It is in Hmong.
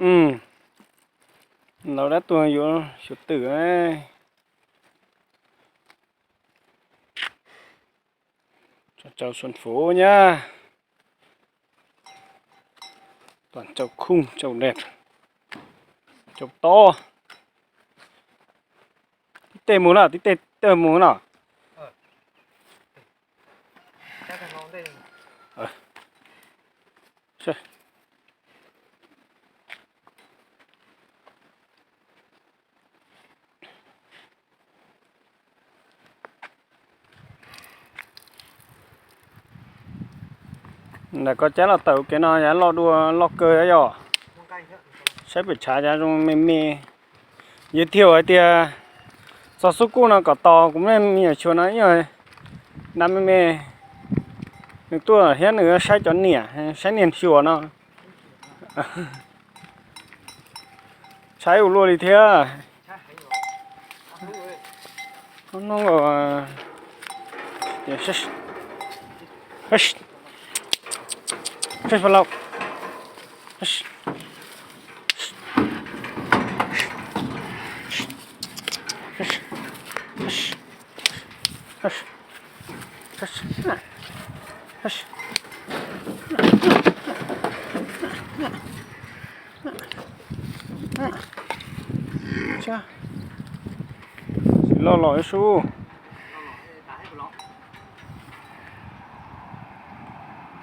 Ntau dab tuag yuav xyuas twm. Chào xuân phú nhá. Toàn châu khung, châu đẹp, châu to. Tib teg mus na, tib teg tawg mus na. Ntawm koj cab los tawm kev no yog loj dua loj kawg yom. Saib pem tshav cas zoo me me. Yog thiaj hais tias txog xub kuj no kom tos kuv me nyuam xyuas no ib yam dab me me. Nws tuaj thiab nws saib cov niam, saib niam xyuas no. Tshaib ua luaj li thiab. Tsis loj los ib sub.